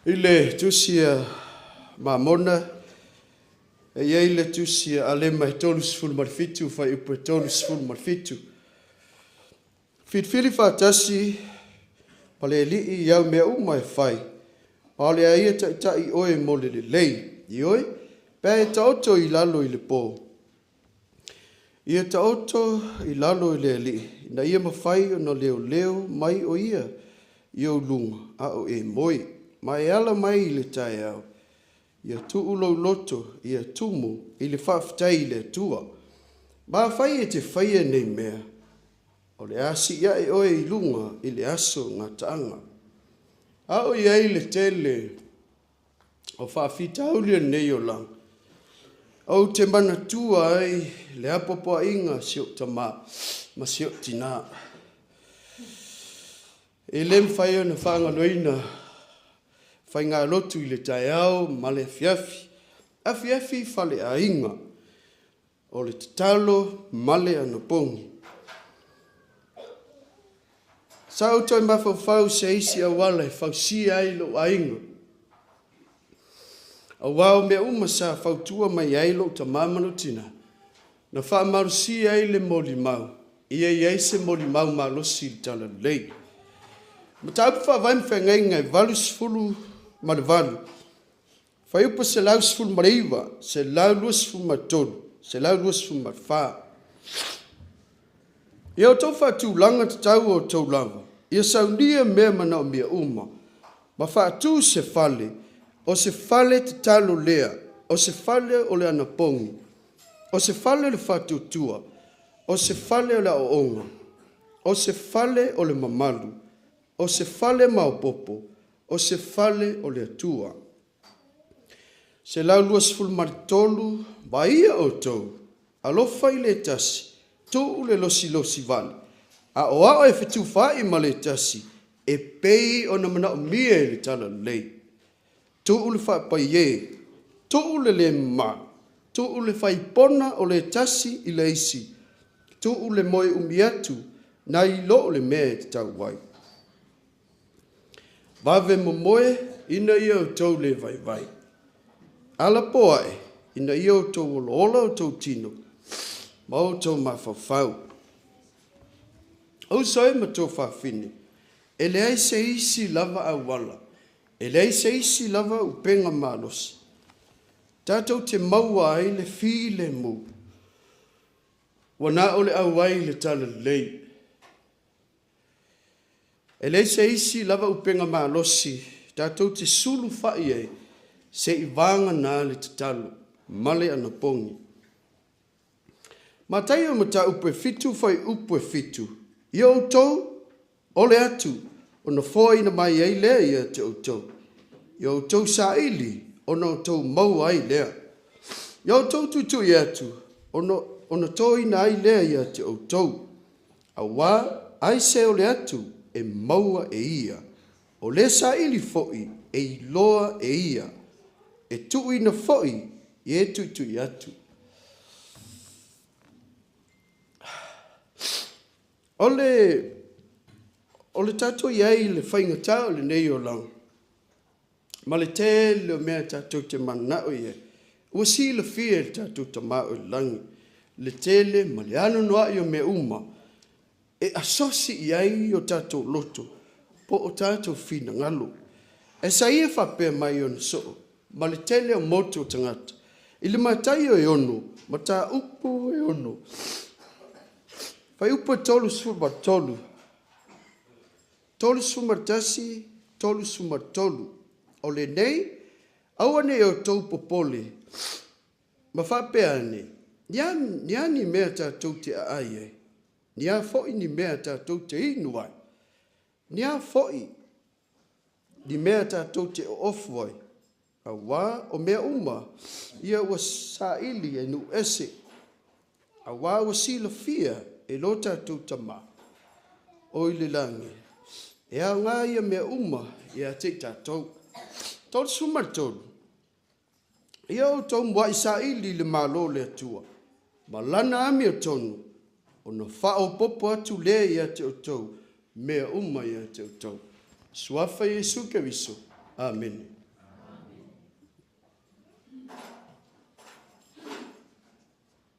I le tusi a Mamona, e i ai le tusi a Alema e 37, fuaiupu e 37. Filifili faatasi ma le Alii i au mea uma e fai, ma o le a Ia taitai oe mo le lelei. Ioe, pe a e taoto i lalo i le po, ia taoto i lalo i le Alii, ina ia mafai ona leoleo mai o Ia i ou luga, a o e moe. Ma e ala mai i le taeao, ia tuu lou loto ia tumu i le faafetai i le Atua. Ma afai e te faia nei mea, o le a sii ae oe i luga i le aso gataaga. A o i ai le tele o faafitauli o lenei olaga, ou te manatua ai le apoapoaiga a si ou tamā ma si ou tinā. E le mafai ona faagaloina faigalotu i le taeao ma le afiafi, afiafi faleaiga, o le tatalo ma le anapogi. Sa ou toe mafaufau i se isi auala e fausia ai lou aiga, aua o mea uma sa fautua mai ai lou tama ma lou tina, na faamalosia ai le molimau, ia i ai se molimau malosi i le Talalelei. Mataupu Faavae ma Feagaiga e 88, Fuaiupu 119, 123, 124. Ia outou faatulaga tatau o outou lava, ia saunia mea manaomia uma, ma faatu se fale, o se fale tatalo lea, o se fale o le anapogi, o se fale o le faatuatua, o se fale o le aoaoga, o se fale o le mamalu, o se fale maopoopo, o se fale o le Atua. 123, Vaia outou, alofa i le tasi, tuu le losilosi vale, aoao e fetufaai ma le tasi, e pei ona manaomia i le talalelei. Tuu le faapai e, tuu le le mama, tuu le faipona o le tasi i le isi, tuu le moe umi atu nai lo le mea e tatau ai. Vave momoe ina ia outou le vaivai. Ala ae ina ia outou olaola outou tino ma outou mafaufau. Uso e ma tuafafine, e leai se isi lava auala, e leai se isi lava upega malosi, tatou te maua ai le filemu, ua na o le auai i le talalelei. E leai se isi lava upega malosi tatou te sulufai ai se i vagana le tatalo ma le anapogi. Mataio mataupu e 7 fuaiupu e 7, ia outou ole atu, ona foaina mai ai lea ia te outou. Ia outou saili, ona outou maua ai lea. Ia outou tuitui atu, ona toina ai lea ia te outou. Auā ai se ole atu e maua e ia, o le saili foi e iloa e ia, e tuuina foi i e tuitui atu. O le tatou i ai i le faigata o lenei olaga, ma le tele o mea tatou te mananao i ai, ua silafia e le tatou Tama o i le lagi le tele ma le anoanoai o mea uma e asosi i ai o tatou loto po o tatou finagalo. E sa ia faapea mai ona soo ma le tele o motu o tagata i le Mataio e 6, mataupu e 6, fuaiupu e 33, 31, 33, o lenei, aua ne i outou popole, ma faapea ane, ni a ni mea tatou te aai ai, ni a foi ni mea tatou te inu ai, ni a foi ni mea tatou te oofu ai, auā o mea uma ia ua saili e nuu ese, auā ua silafia e lo tatou Tama o i le lagi, e aoga ia mea uma ia te i tatou. 33, Ia outou muai saili i le Malo o le Atua, ma lana amiotonu, ona faaopoopo atu lea ia te outou mea uma ia te outou. Suafa Iesu Keriso. Amene.